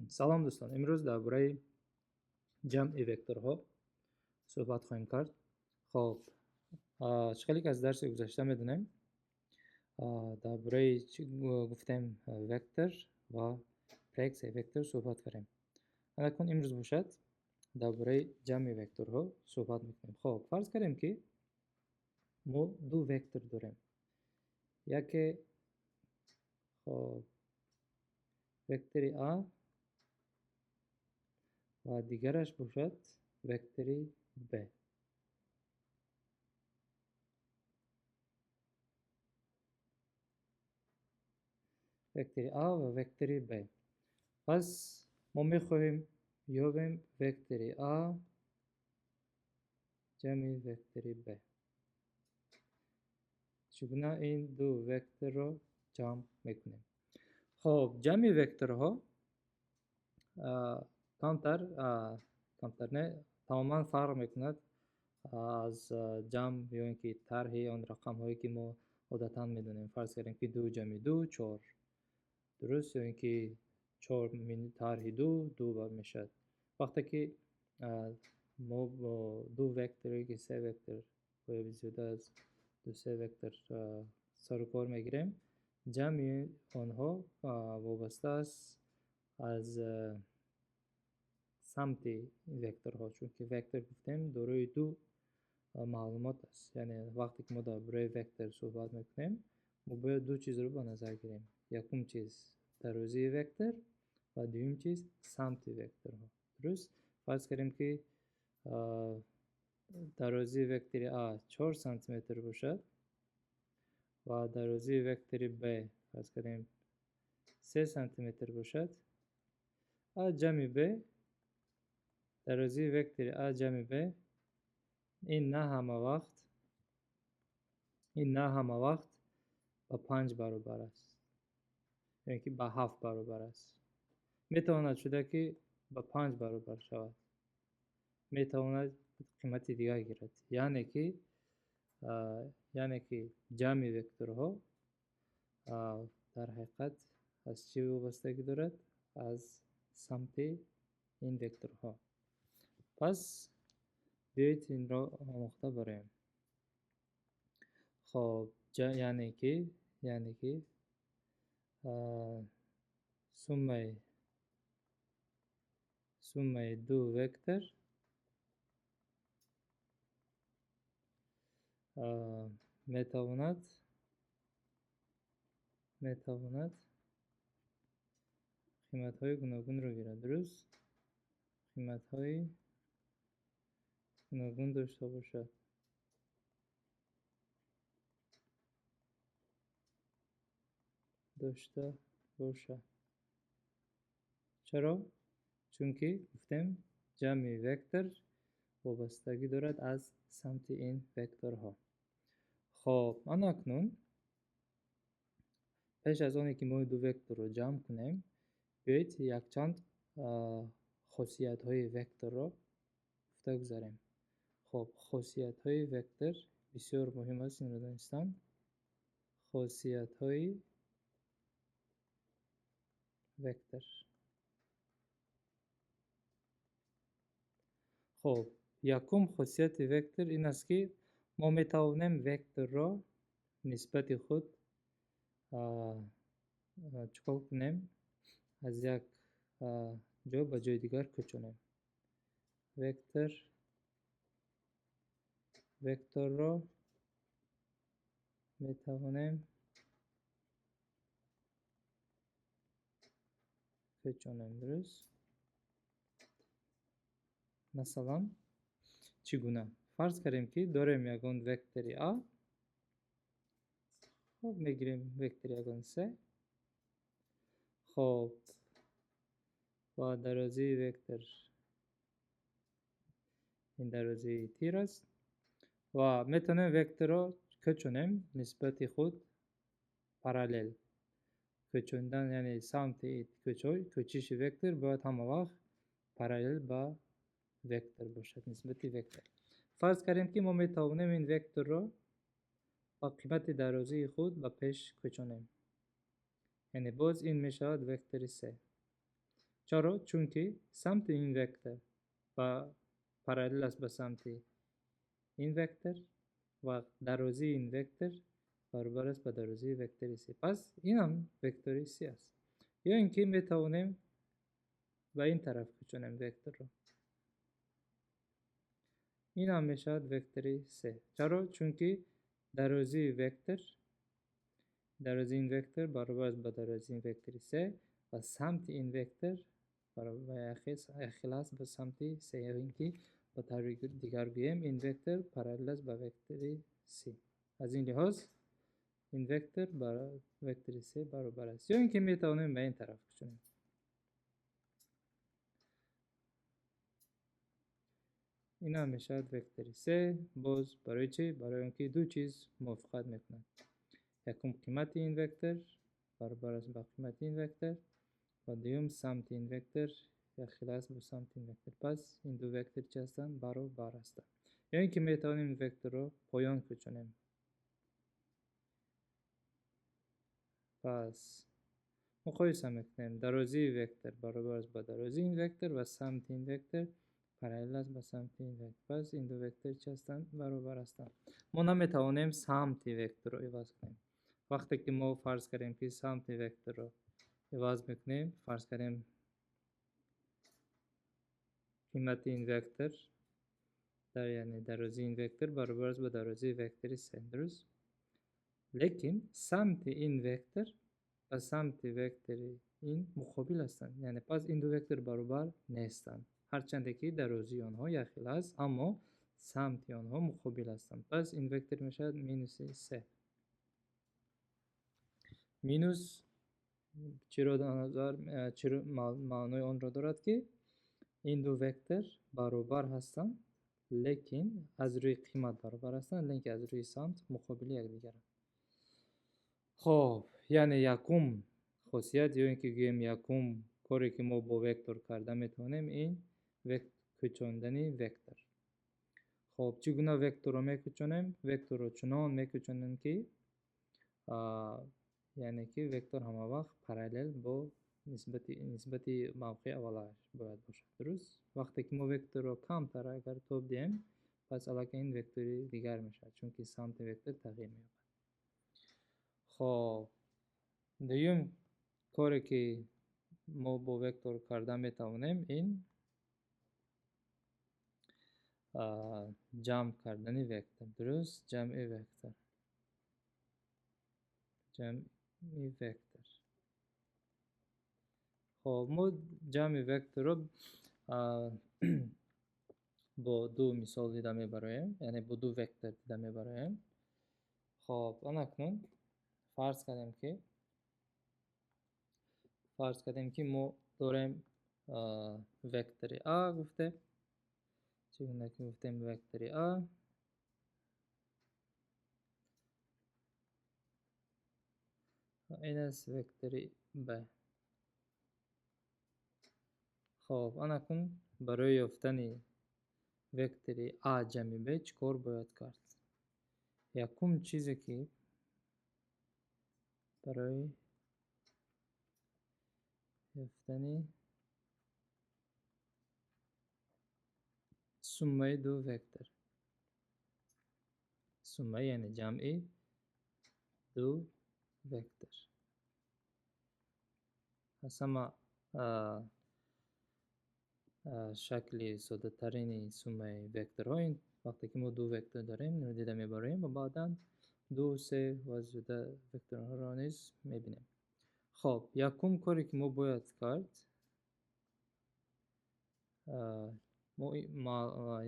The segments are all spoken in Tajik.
Салом дӯстон, имрӯз дар бораи ҷамъи векторҳо суҳбат хоҳем кард. Хоб, чӣ хеле ки аз дарси гузашта медонем, дар бораи чӣ гуфтем, вектор ва проексияи вектор суҳбат кардем. Акнун имрӯз бошад дар бораи ҷамъи векторҳо суҳбат мекунем. Хоб, фарз кардем, ки мо ду вектор дорем. Яке, хоб, вектори А ва дигараш бошад вектори Б. Вектори А ва вектори Б. Пас мо мехоҳем ёбем вектори А ҷамъи вектори Б. Чӣ гуна ин ду векторро ҷамъ мекунем? Хоб, ҷамъи векторҳо камтар, камтар не, тамоман фарқ мекунад аз ҷамъ ё ин ки тарҳи он рақамҳое, ки мо одатан медонем. Фарз кардем, ки ду ҷамъи ду чор, дуруст, ё ин ки чор тарҳи ду ду мешавад. Вақте ки мо бо ду вектор ё ки се вектор ё зиёда аз ду се вектор сару кор мегирем, ҷамъи онҳо вобаста аст аз самти векторҳо, чунки вектор гуфтем дорои ду маълумот аст. Яъне вақте ки мо дар бораи вектор суҳбат мекунем, мо бояд ду чизро ба назар гирем. Якум чиз дарозии вектор ва дуюм чиз самти векторҳо. Дуруст? Фарз кардем, ки дарозии вектори А 4 сантиметр бошад ва дарозии вектори Б, фарз кардем, 3 сантиметр бошад. А ҷамъи Б, дарозии вектори А ҷамъи Б ин на ҳама вақт, ин на ҳама вақт ба 5 баробар аст, ё ин ки ба 7 баробар аст. Метавонад шуда, ки ба 5 баробар шавад, метавонад қимати дигар гирад. Яъне ки ҷамъи векторҳо дар ҳақиқат аз чӣ вобастагӣ дорад? Аз самти ин векторҳо. Пас биёед, инро омӯхта бароем. Хоб, яъне ки суммаи ду вектор метавонад қиматҳои гуногунро гирад. Дуруст, қиматҳои гуногун дошта бошад. Дошта бошад. Чаро? Чунки гуфтем, ҷамъи вектор вобастагӣ дорад аз самти ин векторҳо. Хоб, ана акнун пеш аз оне ки мо ду векторро ҷамъ кунем, биёед, якчанд хосиятҳои векторро гуфта гузарем. Хоб, хосиятҳои вектор бисёр муҳим аст инро донистан. Хосиятҳои вектор. Хоб, якум хосияти вектор ин аст, ки мо метавонем векторро нисбати худ чӣ кор кунем? Аз як ҷо ба ҷои дигар кӯчонем. Векторро метавонем кӯчонем. Дуруст? Масалан, чӣ гуна? Фарз кардем, ки дорем ягон вектори А. Хоб, мегирем вектори ягон се. Хоб, ва дарозии вектор ин дарозии тир аст ва метавонем векторро кӯчонем нисбати худ параллел. Кӯчондан, яъне самти кӯчиши вектор бояд ҳама вақт параллел ба вектор бошад, нисбати вектор. Фарз кардем, ки мо метавонем ин векторро ба қимати дарозии худ ба пеш кӯчонем, яъне боз ин мешавад вектори се. Чаро? Чунки самти ин вектор ба параллел аст ба самти ин вектор ва дарозии ин вектор баробар аст ба дарозии вектори С. Пас ин ҳам вектори С аст. Ё ин ки метавонем ба ин тараф кӯчонем векторро. Ин ҳам мешавад вектори С. Чаро? Чунки дарозии вектор, дарозии ин вектор баробар аст ба дарозии ин вектори С ва самти ин вектор якхел аст ба самти С, ё ин ки ба таври дигар гӯем, ин вектор параллел аст ба вектори С. Аз ин лиҳоз ин вектор ба вектори С баробар аст. Ё ин ки метавонем ба ин тараф кӯчонем. Ин ҳам мешавад вектори С. Боз барои чӣ? Барои он ки ду чиз мувофиқат мекунад. Якум, қимати ин вектор баробар аст ба қимати ин вектор ва дуюм, самти ин вектор якхел аст бо самти ин вектор. Пас ин ду вектор чӣ ҳастанд? Баробар ҳастанд. Ё ин ки метавонем ин векторро поён кӯчонем. Пас муқоиса мекунем. Дарозии вектор баробар аст ба дарозии ин вектор ва самти ин вектор параллел аст ба самти ин вектор. Пас ин ду вектор чӣ ҳастанд? Баробар ҳастанд. Мо наметавонем самти векторро иваз кунем. Вақте ки мо фарз кардем, ки самти векторро иваз мекунем, фарз кардем, қимати ин вектор дар, яъне дарозии ин вектор баробар аст ба дарозии вектори С, дуруст? Лекин самти ин вектор ба самти вектори ин муқобил ҳастанд. Яъне пас ин ду вектор баробар нестанд. Ҳарчанде ки дарозии онҳо якхел аст, аммо самти онҳо муқобил ҳастанд. Пас ин вектор мешавад минуси С. Минус чиро назар, чиро маънои онро дорад, ки ин ду вектор баробар ҳастанд, лекин аз рӯи қимат баробар ҳастанд, лекин аз рӯи самт муқобили якдигаранд. Хоб, яъне якум хосият ё ин ки гӯем якум коре, ки мо бо вектор карда метавонем, ин кӯчондани вектор. Хоб, чӣ гуна векторро мекӯчонем? Векторро чунон мекӯчонем, ки яъне ки вектор ҳама вақт параллел бо нисбати мавқеи аввалааш бояд бошад, дуруст? Вақте ки мо векторро камтар агар тоб диҳем, пас аллакай ин вектори дигар мешавад, чунки самти вектор тағйир меёбад. Хоб, дуюм коре, ки мо бо вектор карда метавонем, ин ҷамъ кардани вектор, дуруст? Ҷамъи вектор, ҷамъи вектор. Хоб, мо ҷамъи векторро бо ду мисол дида мебароем, яъне бо ду вектор дида мебароем. Хоб, анакнун фарз кардем, ки мо дорем вектори А гуфтем. Чӣ гуна ки гуфтем, вектори А ин аст, вектори Б. Хоб, анакун барои ёфтани вектори А ҷамъи Б чӣ кор бояд кард? Якум чизе, ки барои ёфтани суммаи ду вектор, сумма, яъне ҷамъи ду вектор, аз ҳама шакли соддатарини суммаи векторҳо ин вақте ки мо ду вектор дорем, инро дида мебароем ва баъдан ду, се ва зиёда векторҳоро низ мебинем. Хоб, якум коре, ки мо бояд кард, мо,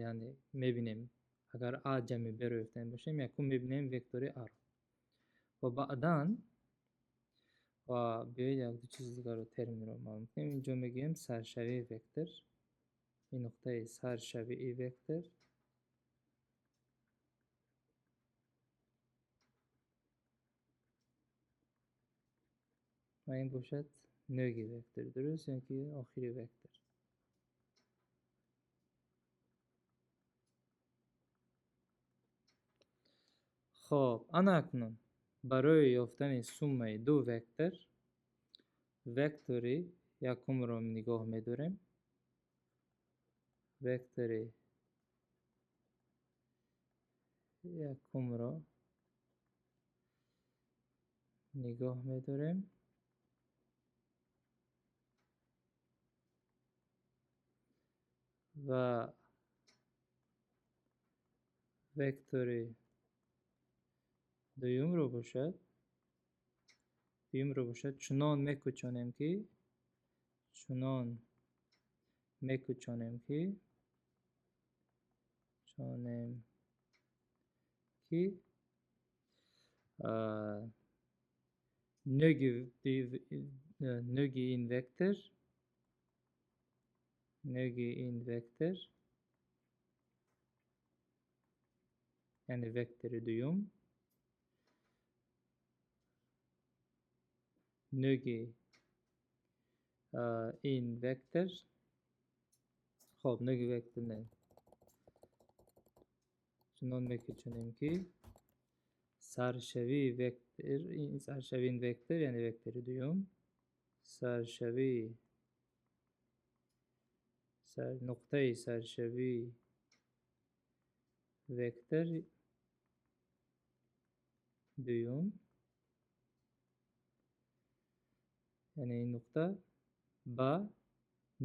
яъне мебинем, агар А ҷамъи Б-ро ёфтани бошем, якум мебинем вектори А-ро ва баъдан ва биёед як ду чизи дигарро, терминро маълум кунем. Инҷо мегӯем саршавии вектор, ин нуқтаи саршавии вектор ва ин бошад нӯги вектор, дуруст, ё ки охири вектор. Хоб, ана акнун барои ёфтани суммаи ду вектор, вектори якумро нигоҳ медорем. Вектори якумро нигоҳ медорем. Ва вектори дуюмро бошад, чунон мекӯчонем ки нӯги ин вектор, яъне вектори дуюм, нӯги ин вектор, хоб нӯги вектор не, чунон мекӯчонем ки саршавии ин вектор, яъне вектори дуюм, нуқтаи саршавии вектор дуюм, яъне ин нуқта ба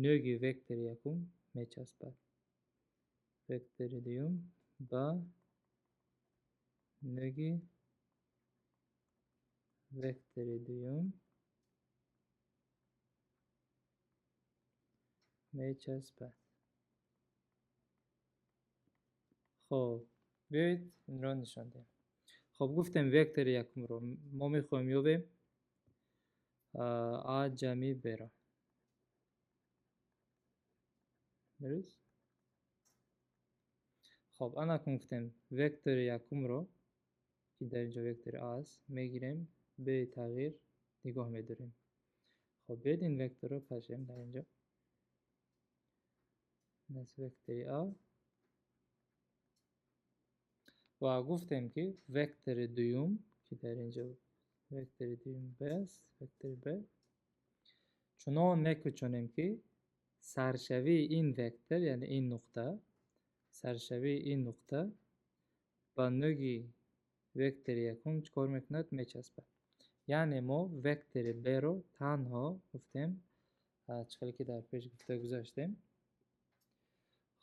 нӯги вектори якум мечаспад. Вектори дуюм ба нӯги вектори дуюм мечаспад. Хоб, биёед инро нишон диҳем. Хоб, гуфтем вектори якумро мо мехоҳем ёбем А ҷамъи Б-ро. Дуруст? Хоб, ана акнун гуфтем вектори якумро, ки дар инҷо вектори А аст, мегирем, бе тағйир нигоҳ медорем. Хоб, биёед ин векторро кашем дар инҷо. Ин аст вектори А. Ва гуфтем ки вектори дуюм, ки дар инҷо вектори дуюм Б аст, вектори Б, чунон мекӯчонем ки саршавии ин вектор, яъне ин нуқта, саршавии ин нуқта ба нӯги вектори якум чӣ кор мекунад? Мечаспад. Яъне мо вектори Б-ро танҳо гуфтем, чӣ хеле ки дар пеш гуфта гузаштем,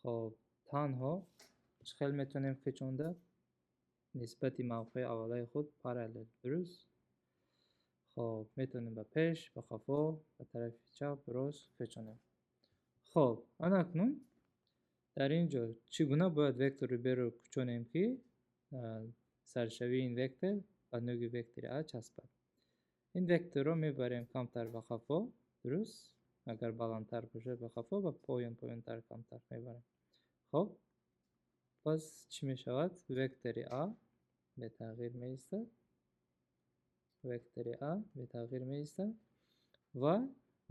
хоб, танҳо чӣ хел метавонем кӯчонда? Нисбати мавқеи аввалаи худ параллел. Дуруст? Хоб, метавонем ба пеш, ба қафо, ба тарафи чап, рост кӯчонем. Хоб, ана акнун дар ин ҷо чӣ гуна бояд вектори Б-ро кӯчонем ки саршавии ин вектор ба нӯги вектори А часпад? Ин векторро мебарем камтар ба қафо, дуруст? Агар баландтар бошад ба қафо, ба поён поёнтар камтар мебарем. Хоб, пас чӣ мешавад? Вектори А бетағйир меистад. Вектори А бетағйир меистад ва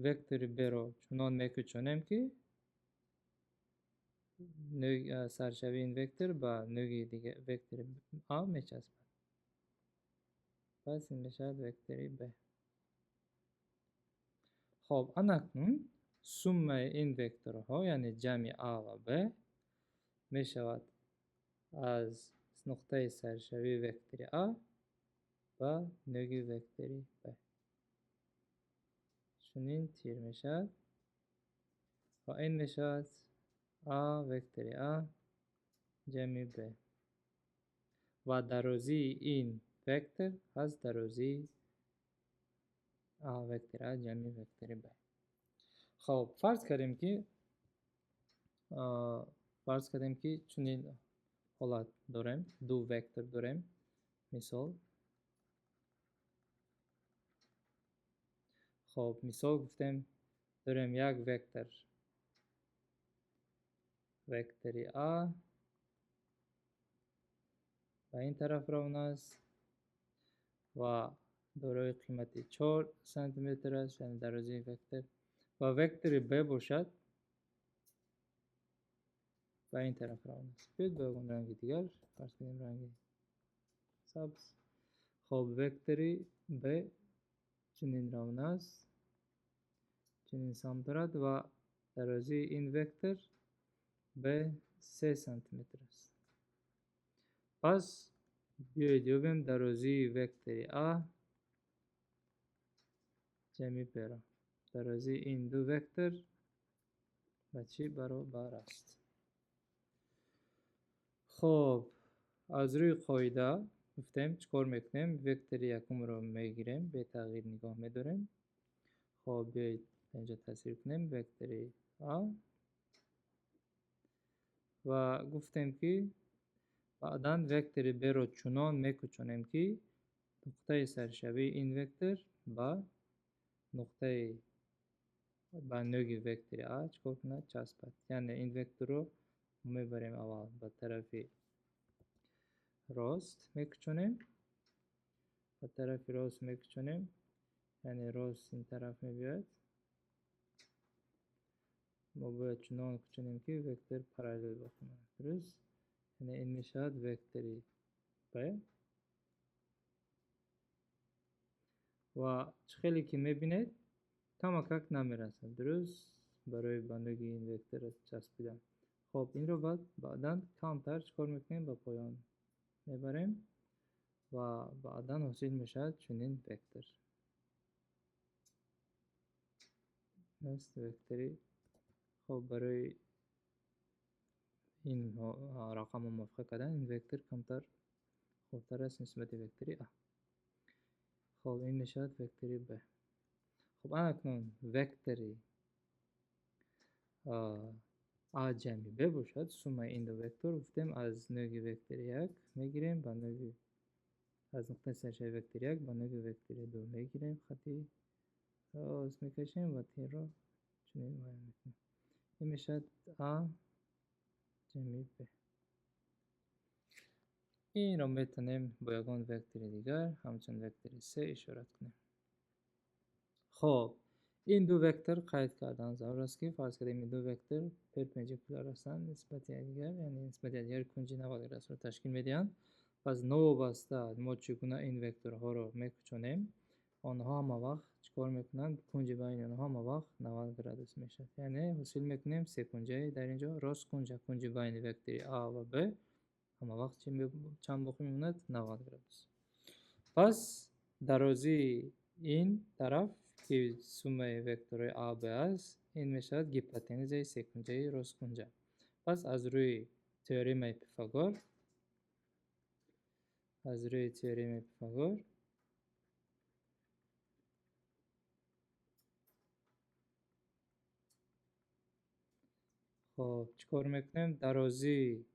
вектори Б-ро чунон мекӯчонем ки саршавии ин вектор ба нӯги дигар вектори А мечаспад. Пас ин мешавад вектори Б. Хоб, ана акнун суммаи ин векторҳо, яъне ҷамъи А ва Б, мешавад аз нуқтаи саршавии вектори А ба нӯги вектори Б. Чунин тир мешавад ва ин мешавад А вектори А ҷамъи Б. Ва дарозии ин вектор ҳаст дарозии А вектори А ҷамъи вектори Б. Хоб, фарз кардем ки чунин ҳолат дорем, ду вектор дорем. Мисол. Хоб, мисол гуфтем дорем як вектор, вектори А ба ин тараф равона аст ва дорои қимати 4 сантиметр аст, яъне дарозии вектор, ва вектори Б бошад ба ин тараф равона аст. Биёед ба ягон ранги дигар, фарз кунем ранги сабз. Хоб, вектори Б чунин равона аст, Чунин самт дорад ва дарозии ин вектор B 3 сантиметр аст. Пас биёед ёбем дарозии вектори А ҷамъи B-ро. Дарозии ин ду вектор ба чӣ баробар аст? Хоб, аз рӯи қоида гуфтем чӣ кор мекунем? Вектори якумро мегирем, бетағйир нигоҳ медорем. Хоб, биёед инҷо тасвир кунем вектори А ва гуфтем, ки баъдан вектори B-ро чунон мекӯчонем, ки нуқтаи саршавии ин вектор ба нуқтаи ба нӯги вектори А чӣ кор кунад? Часпад. Яъне ин векторро мебарем, аввал ба тарафи рост мекӯчонем, ба тарафи рост мекӯчонем, яъне рост ин тараф мебиёяд. Мо бояд чунон кӯчонем, ки вектор параллел бихонад. Дуруст? Яъне ин мешавад вектори B. Ва чӣ хеле ки мебинед, камакак намерасад. Дуруст? Барои ба нӯги ин вектор часпидан. Хоб, инро баъд баъдан камтар чӣ кор мекунем? Ба поён мебарем ва баъдан ҳосил мешавад чунин вектор. Аст вектори. Хоб, барои ин рақамро мувофиқа кардан ин вектор камтар хурдтар аст нисбати вектори А. Хоб, ин мешавад вектори Б. Хоб, анакнун вектори А ҷамъи Б бошад, суммаи ин ду вектор гуфтем аз нӯги вектори 1 мегирем ба нӯги, аз нуқтаи саршавии вектори 1 ба нӯги вектори 2 мегирем, хати рост мекашем ва тирро чунин муайян мекунем. Ин мешавад А ҷамъи Б. Инро метавонем бо ягон вектори дигар, ҳамчун вектори С ишорат кунем. Хоб, ин ду вектор қайд кардан зарур аст, ки фарз кардем ин ду вектор перпендикуляр ҳастанд нисбати якдигар, яъне нисбати якдигар кунҷи 90 градусро ташкил медиҳанд. Пас новобаста мо чӣ гуна ин векторҳоро мекӯчонем, онҳо ҳама вақт чӣ кор мекунанд? Кунҷи байни онҳо ҳама вақт 90 градус мешавад. Яъне ҳосил мекунем секунҷаи дар инҷо росткунҷа, кунҷи байни вектори А ва Б ҳама вақт чанд боқӣ мемонад? 90 градус. Пас дарозии ин тараф, ки суммаи векторҳои А Б аст, ин мешавад гипотенузаи секунҷаи росткунҷа. Пас аз рӯи теоремаи Пифагор, аз рӯи теоремаи Пифагор хоб чӣ кор мекунем? Дарозии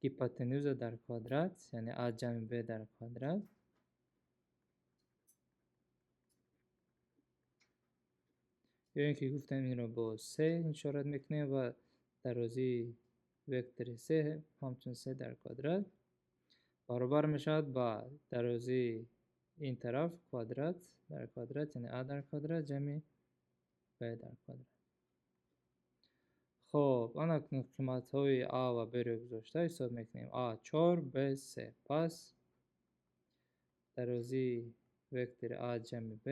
гипотенуза дар квадрат, яъне А ҷамъи Б дар квадрат, ё ин ки гуфтем инро бо С ишорат мекунем ва дарозии вектори С ҳамчун С дар квадрат баробар мешавад ба дарозии ин тараф квадрат дар квадрат, яъне А дар квадрат ҷамъи Б дар квадрат. Хоб, анакнун қиматҳои А ва Б-ро гузошта ҳисоб мекунем. А 4, Б 3. Пас дарозии вектори А ҷамъи Б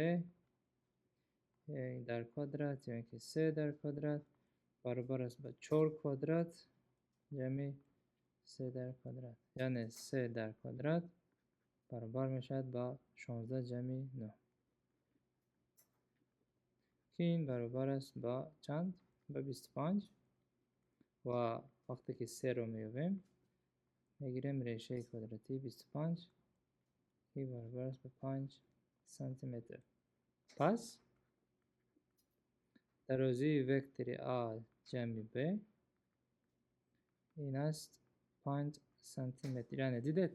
дар квадрат, ё ин ки С дар квадрат баробар аст ба 4 квадрат ҷамъи С дар квадрат. Яъне С дар квадрат баробар мешавад ба 16 ҷамъи 9, ки ин баробар аст ба чанд? Ба 25. Ва вақте ки С-ро меёбем, мегирем решаи квадратии 25, ки баробар аст ба 5 сантиметр. Пас дарозии вектори А ҷамъи Б ин аст 5 сантиметр. Яъне дидед,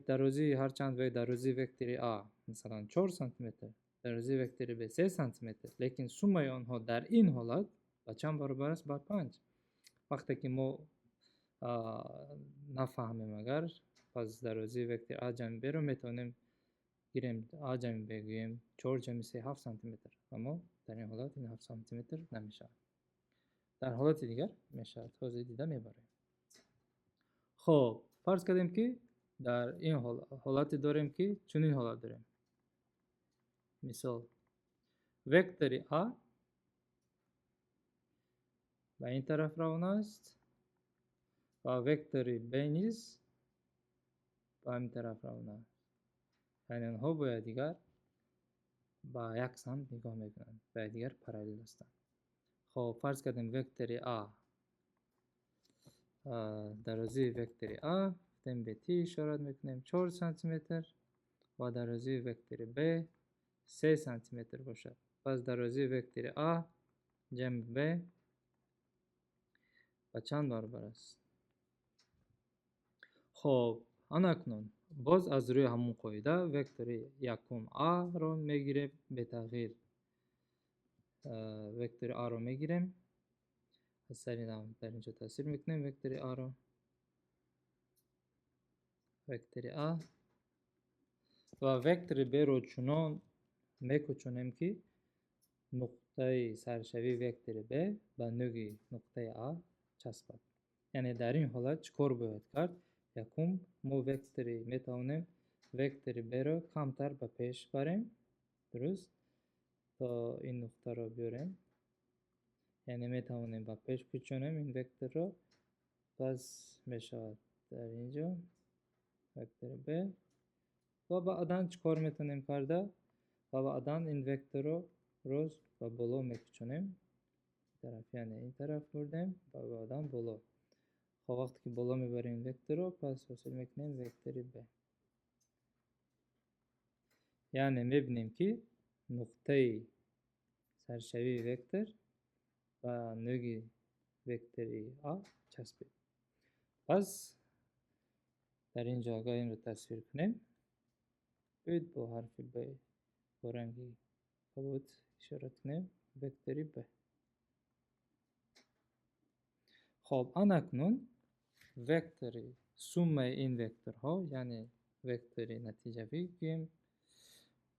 дарозии ҳарчанд дарозии вектори А масалан 4 сантиметр, дарозии вектори Б 3 сантиметр, лекин суммаи онҳо дар ин ҳолат ба чанд баробар аст? Ба 5. Вақте ки мо нафаҳмем агар, пас дарозии вектори А ҷамъи Б-ро метавонем гирем, А ҷамъи Б гӯем 4 ҷамъи 3 7 сантиметр, аммо дар ин ҳолат ин 7 сантиметр намешавад. Дар ҳолати дигар мешавад, ҳозир дида мебарем. Хоб, фарз кардем, ки дар ин ҳолате дорем, ки чунин ҳолат дорем. Мисол, Вектори А ба ин тараф равона аст ва вектори Б низ ба ҳамин тараф равона аст. Яъне онҳо бо якдигар ба як самт нигоҳ мекунанд, ба якдигар параллел ҳастанд. Хоб, фарз кардем вектори А, дарозии вектори А гуфтем, б Т ишорат мекунем, 4 сантиметр ва дарозии вектори Б 3 сантиметр бошад. Пас дарозии вектори А ҷамъи Б ба чанд баробар аст? Хоб, анакнун боз аз рӯи ҳамон қоида вектори якум А-ро мегирем, бетағйир вектори А-ро мегирем. Аз сари нав дар инҷо тасвир мекунем вектори А-ро. Вектори А ва вектори Б-ро чунон мекӯчонем, ки нуқтаи саршавии вектори Б ба нӯги нуқтаи А часпад. Яъне дар ин ҳолат чӣ кор бояд кард? Якум, мо вектори метавонем вектори Б-ро камтар ба пеш барем, дуруст, то ин нуқтаро биёрем. Яъне метавонем ба пеш кӯчонем ин векторро. Пас мешавад дар ин ҷо вектори Б ва баъдан чӣ кор метавонем карда? Ва баъдан ин векторро рост ба боло мекӯчонем тараф, яъне ин тараф бурдем ва баъдан боло. Хоб, вақте ки боло мебарем векторро, пас ҳосил мекунем вектори Б. Яъне мебинем, ки нуқтаи саршавии вектор ба нӯги вектори А часпид. Пас дар ин ҷо агар инро тасвир кунем, биёед бо ҳарфи Б, бо ранги кабуд ишора кунем вектори Б. Хоб, анакнун вектори суммаи ин векторҳо, яъне вектори натиҷавӣ гӯем,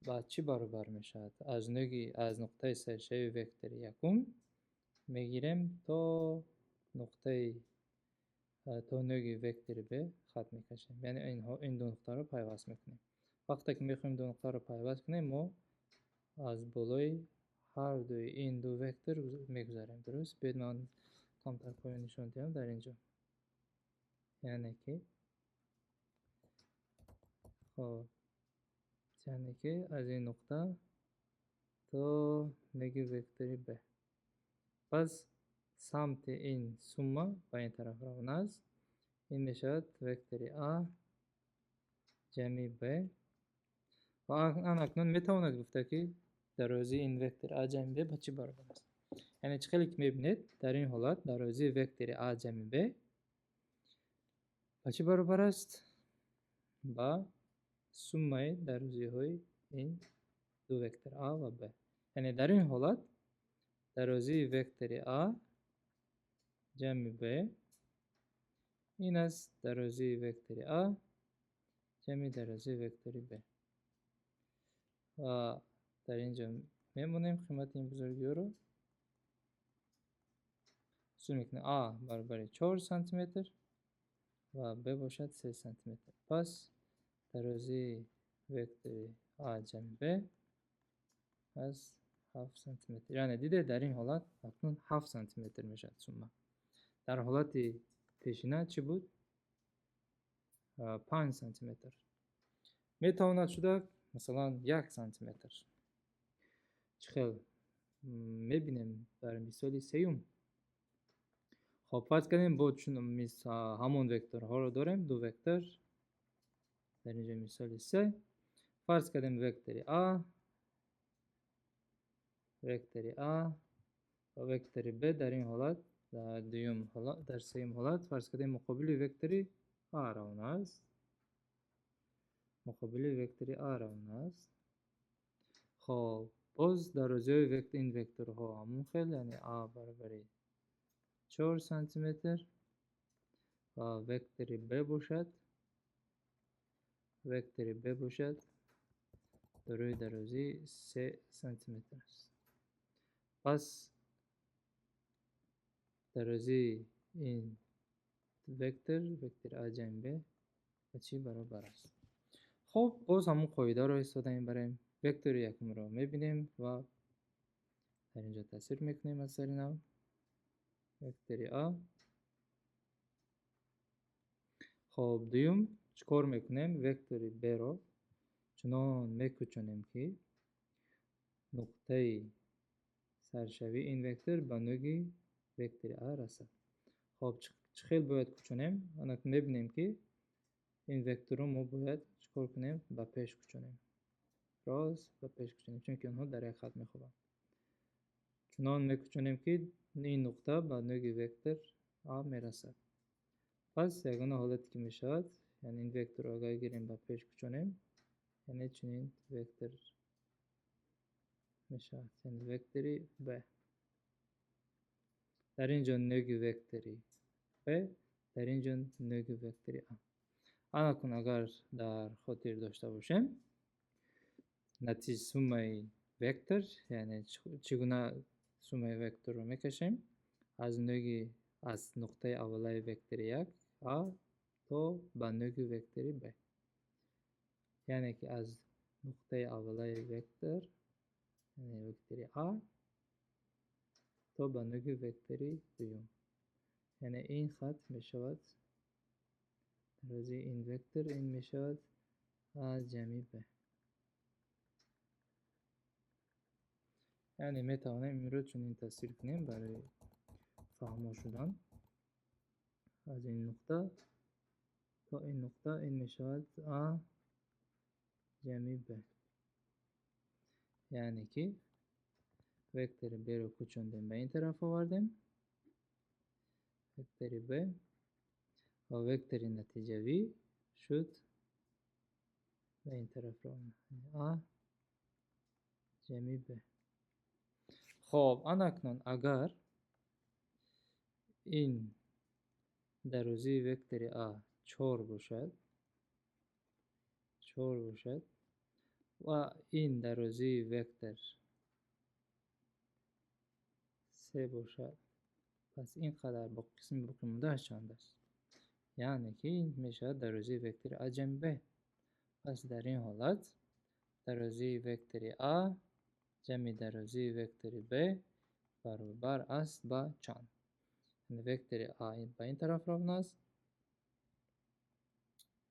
ба чӣ баробар мешавад? Аз нӯги, аз нуқтаи саршавии вектори якум мегирем то нӯги вектори Б хат мекашем. Яъне ин ду нуқтаро пайваст мекунем. Вақте ки мехоҳем ду нуқтаро пайваст кунем, мо аз болои ҳар дуи ин ду вектор мегузарем, дуруст? Биёед, ман камтар поён нишон диҳам дар ин ҷо. Яъне ки, хоб, яъне ки аз ин нуқта то нӯги вектори Б. Пас самти ин сумма ба ин тараф равона аст. Ин мешавад вектори А ҷамъи Б. Ва анакнун метавонад гуфта, ки дарозии ин вектори А ҷамъи Б ба чӣ баробар аст? Яъне чӣ хеле ки мебинед, дар ин ҳолат дарозии вектори А ҷамъи Б ба чӣ баробар аст? Ба суммаи дарозиҳои ин ду вектор А ва Б. Яъне дар ин ҳолат дарозии вектори А ҷамъи Б ин аст дарозии вектори А ҷамъи дарозии вектори Б. Ва дар ин ҷо мемонем қимати ин бузургиҳоро. Ҳосил мекунем А баробари 4 сантиметр ва Б бошад 3 сантиметр. Пас дарозии вектори А ҷамъи Б аз 7 сантиметр. Яъне дидед, дар ин ҳолат акнун 7 сантиметр мешавад сумма. Дар ҳолати пешина чӣ буд? 5 сантиметр. Метавонад шуда масалан 1 сантиметр. Чӣ хел мебинем дар мисоли сеюм. Хоб, фарз кардем, бо чун ҳамон векторҳоро дорем, ду вектор. Дар инҷо мисоли се. Фарз кардем вектори А ва вектори Б дар ин ҳолат, дар дуюм ҳолат, дар сеюм ҳолат фарз кардем муқобили вектори А равона аст. Муқобили вектори А равона аст. Хоб, боз дарозиҳои ин векторҳо ҳамон хел, яъне А баробари 4 сантиметр ва вектори Б бошад дорои дарозии 3 сантиметр аст. Пас дарозии ин вектор, вектори А ҷамъи Б ба чӣ баробар аст? Хоб, боз ҳамон қоидаро истифода мебарем. Вектори якумро мебинем ва Дар ин ҷо тасвир мекунем аз сари нав вектори А. Хоб, дуюм чӣ кор мекунем? Вектори Б-ро чунон мекӯчонем, ки нуқтаи саршавии ин вектор ба нӯги вектори А расад. Хоб, чӣ хел бояд кӯчонем? Анак мебинем, ки ин векторро мо бояд чӣ кор кунем? Ба пеш кӯчонем. Рост ба пеш кӯчонем, чунки онҳо дар як хат мехобанд. Чунон мекӯчонем, ки ин нуқта ба нӯги вектор А мерасад. Пас ягона ҳолате ки мешавад, яъне ин векторро агар гирем ба пеш кӯчонем, яъне чунин вектор мешавад, яъне вектори Б. Дар ин ҷо нӯги вектори Б, дар ин ҷо нӯги вектори А. Анакун агар дар хотир дошта бошем, суммаи вектор, яъне чӣ гуна суммаи векторро мекашем? Аз нӯги, аз нуқтаи аввалаи вектори 1 А то ба нӯги вектори Б. Яъне ки аз нуқтаи аввалаи вектор, яъне вектори А, то ба нӯги вектори дуюм. Яъне ин хат мешавад дарозии ин вектор, ин мешавад А ҷамъи Б. Яъне метавонем инро чунин тасвир кунем барои фаҳмо шудан. Аз ин нуқта то ин нуқта ин мешавад А ҷамъи Б. Яъне ки вектори Б-ро кӯчондем, ба ин тараф овардем. Вектори Б ва вектори натиҷавӣ шуд ба ин тараф равона. А ҷамъи Б. Хоб, анакнун агар ин дарозии вектори А 4 бошад, 4 бошад ва ин дарозии вектор 3 бошад, пас ин қадар бо қисми боқимондааш чанд аст? Яъне ки ин мешавад дарозии вектори А ҷамъи Б. Пас дар ин ҳолат дарозии вектори А ҷамъи дарозии вектори Б баробар аст ба чанд? Яъне вектори А ба ин тараф равона аст.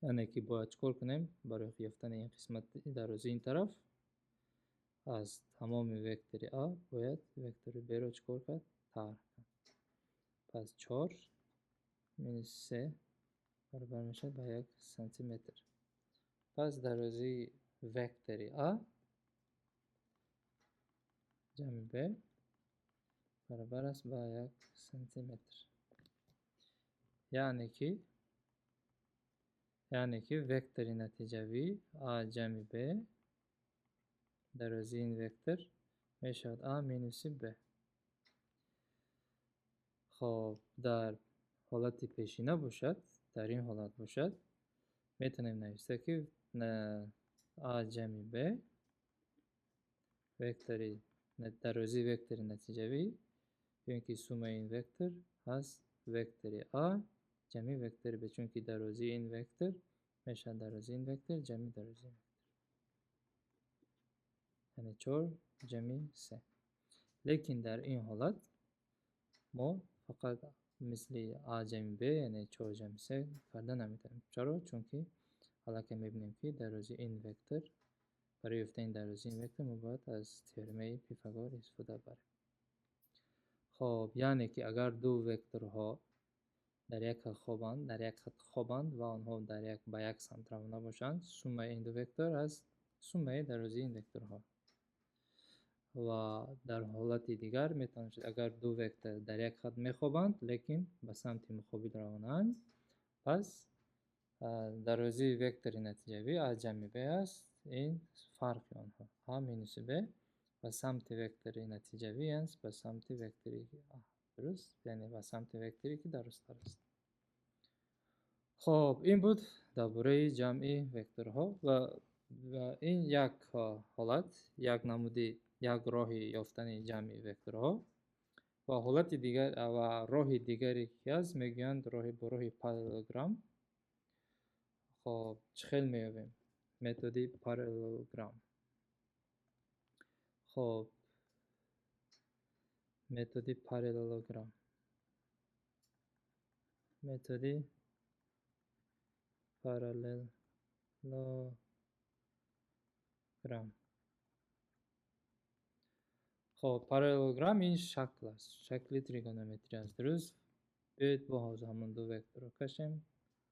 Яъне ки бояд чӣ кор кунем барои ёфтани ин қисмати дарозии ин тараф? Аз тамоми вектори А бояд вектори Б-ро чӣ кор кард? Тарҳ кард. Пас 4 минус 3 баробар мешавад ба 1 сантиметр. Пас дарозии вектори А ҷамъи Б баробар аст ба 1 сантиметр. Яъне ки вектори натиҷавӣ А ҷамъи Б дарозии ин вектор мешавад А минуси Б. Хоб, дар ҳолати пешина бошад, дар ин ҳолат бошад, метавонем нависта, ки А ҷамъи Б вектори дарозии вектори натиҷавӣ ё ин ки суммаи ин вектор ҳаст вектори А ҷамъи вектори Б, чунки дарозии ин вектор мешавад дарозии ин вектор ҷамъи дарозии ин вектор. Яъне 4 ҷамъи 3. Лекин дар ин ҳолат мо фақат мисли А ҷамъи Б, яъне 4 ҷамъи 3 карда наметавонем. Чаро? Чунки аллакай мебинем, ки дарозии ин вектор, барои ёфтани дарозии ин вектор мо бояд аз теоремаи Пифагор истифода барем. Хоб, яъне ки агар ду векторҳо дар як хат хобанд, дар як хат хобанд ва онҳо дар як ба як самт равона бошанд, суммаи ин ду вектор аст суммаи дарозии ин векторҳо. Ва дар ҳолати дигар метавон шуд, агар ду вектор дар як хат мехобанд, лекин ба самти муқобил равонаанд, пас дарозии вектори натиҷавӣ А ҷамъи Б аст, ин фарқи онҳо А минуси Б ба самти вектори натиҷавӣ аст, ба самти вектори А, дуруст? Яъне ба самти векторе ки дарозтар аст. Хоб, ин буд дар бораи ҷамъи векторҳо ва ин як ҳолат, як намуди, як роҳи ёфтани ҷамъи векторҳо. Ва ҳолати дигар ва роҳи дигаре ки ҳаст, мегӯянд роҳи бо роҳи параллелограмм. Хоб, чӣ хел меёбем? Методи параллелограмм. Хоб, Методи параллелограмм. Методи параллелограмм. Хоб, параллелограмм ин шакл аст, шакли тригонометрӣ аст. Дуруст? Биёед бо ҳозир ҳамон ду векторро кашем.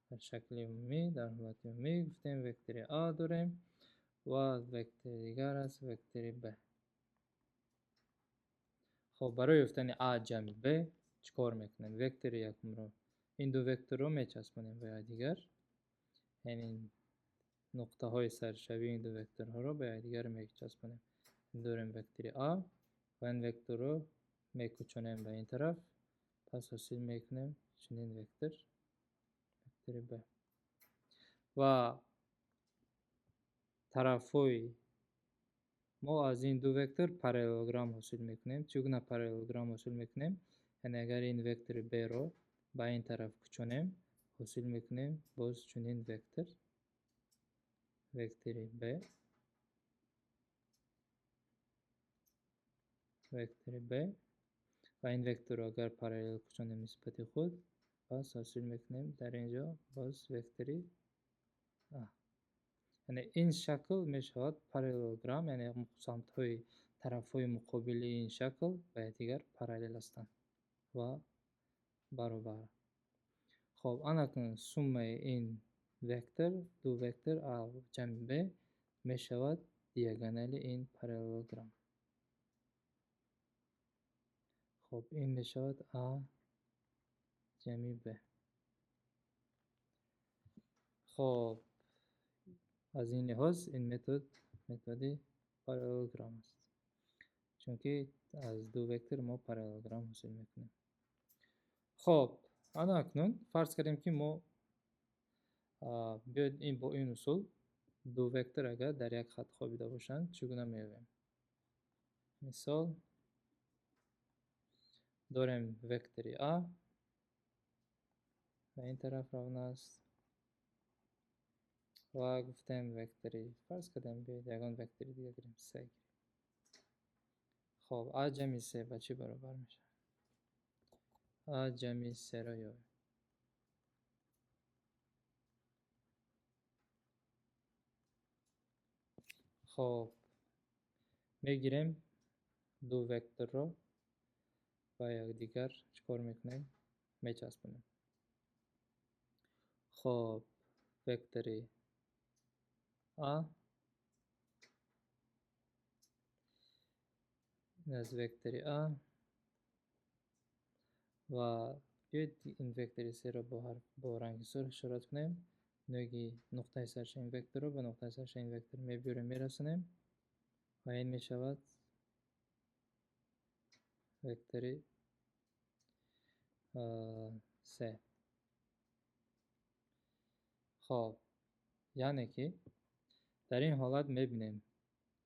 Дар шакли умумӣ, дар ҳолати умумӣ гуфтем вектори А дорем ва вектори дигар аст вектори Б. Хоб, барои ёфтани А ҷамъи Б чӣ кор мекунем? Вектори якумро, ин ду векторро мечаспонем ба якдигар, яъне нуқтаҳои саршавии ин ду векторҳоро ба якдигар мечаспонем. Дорем вектори А ва ин векторро мекӯчонем ба ин тараф, пас ҳосил мекунем чунин вектор, вектори Б. Ва тарафҳои мо аз ин ду вектор параллелограмм ҳосил мекунем. Чӣ гуна параллелограмм ҳосил мекунем? Яъне агар ин вектори Б-ро ба ин тараф кӯчонем, ҳосил мекунем боз чунин вектор, вектори Б, вектори Б ва ин векторро агар параллел кӯчонем нисбати худ, пас ҳосил мекунем дар ин ҷо боз вектори А. Яъне ин шакл мешавад параллелограмм, яъне самтҳои тарафҳои муқобили ин шакл ба якдигар параллел ҳастанд ва баробар. Хоб, анакун суммаи ин вектор, ду вектор А ҷамъи Б мешавад диагонали ин параллелограмм. Хоб, ин мешавад А ҷамъи Б. Хоб, аз ин лиҳоз ин метод методи параллелограмм аст, чунки аз ду вектор мо параллелограмм ҳосил мекунем. Хоб, ана акнун фарз кардем, ки мо биёед ин бо ин усул ду вектор агар дар як хат хобида бошанд, чӣ гуна меёбем? Мисол дорем вектори А ба ин тараф равона аст ва гуфтем вектори, фарз кардем, биёед ягон вектори дига гирем, С гирем. Хоб, А ҷамъи С ба чӣ баробар мешавад? А ҷамъи С-ро ёбем. Хоб, мегирем ду векторро ба якдигар чӣ кор мекунем? Мечаспонем. Хоб, вектори А ин аз вектори А ва биёед ин вектори С-ро бо ранги сурх ишорат кунем. Нӯги нуқтаи саршаи ин векторро ба нуқтаи саршаи ин вектор мебиёрем, мерасонем ва ин мешавад вектори С. Хоб, яъне ки дар ин ҳолат мебинем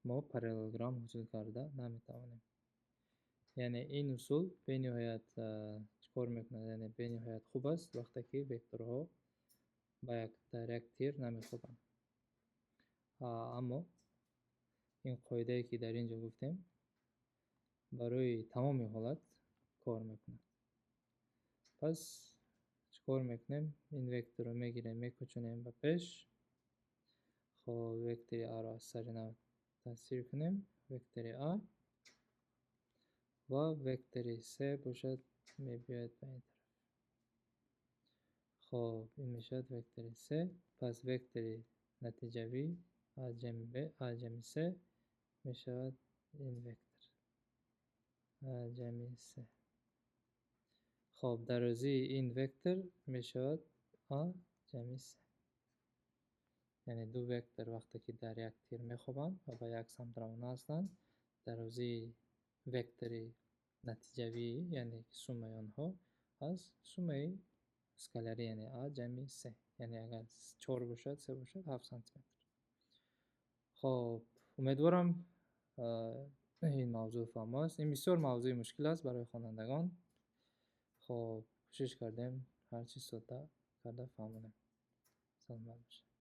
мо параллелограмм ҳосил карда наметавонем. Яъне ин усул бениҳоят чӣ кор мекунад? Яъне бениҳоят хуб аст вақте ки векторҳо дар як тир намехобанд. Аммо ин қоидае ки дар ин ҷо гуфтем барои тамоми ҳолат кор мекунад. Пас чӣ кор мекунем? Ин векторро мегирем, мекӯчонем ба пеш. Хоб, вектори А-ро аз сари нав тасвир кунем. Вектори А ва вектори С бошад мебиёяд ба ин тараф. Хоб, ин мешавад вектори С. Пас вектори натиҷавӣ А ҷамъи Б, А ҷамъи С мешавад ин вектор А ҷамъи С. Хоб, дарозии ин вектор мешавад А ҷамъи С. Яъне ду вектор вақте ки дар як тир мехобанд ва ба як самт равона ҳастанд, дарозии вектори натиҷавӣ, яъне суммаи онҳо аз суммаи скалярӣ, яъне А ҷамъи С. Яъне агар 4 бошад, 3 бошад, 7 сантиметр. Хоб, умедворам ин мавзӯъ фаҳмо аст. Ин бисёр мавзӯи мушкил аст барои хонандагон. Хоб, кӯшиш кардем ҳар чиз содда карда фаҳмонем. Саломат бошед.